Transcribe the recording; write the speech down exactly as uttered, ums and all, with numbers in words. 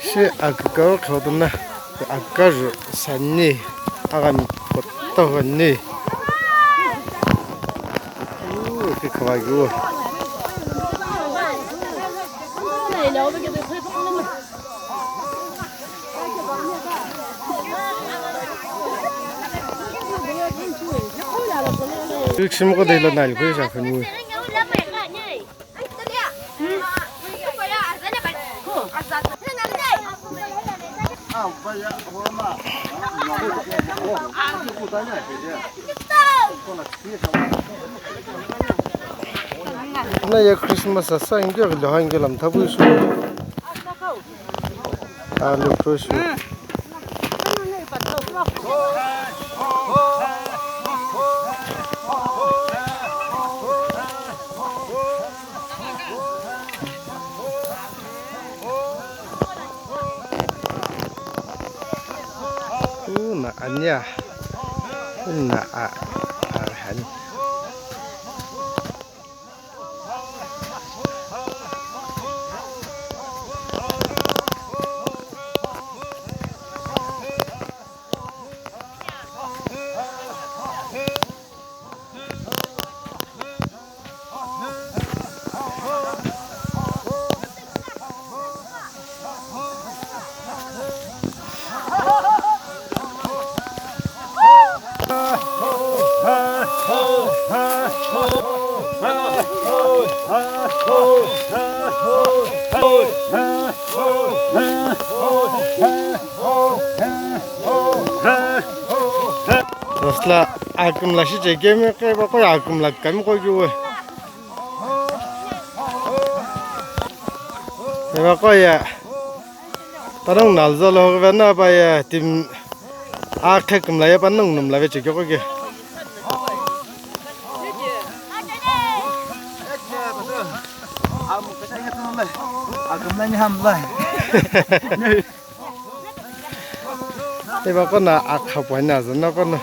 Shi akükau khodona akükaju sani aghami kotoghi ani. Uu, ipi khavagiu. Yu kishimi qo dei lo nai, khuye sha phuni. Na ye Christmas asa inge gilo hange lam thabu isu. Alo khuye shu. Una ania. Una a, a, hani. Rosla akümla shi chekemi qo iva qo ye akümla kami qo kiwe. Iva qo ye panongu nalza lo ghi vena pa ye tim akhe kümla ye panongu numla ve chekeko ke. Akümla ni hamla. Iva qo na akha puani azü na qo na.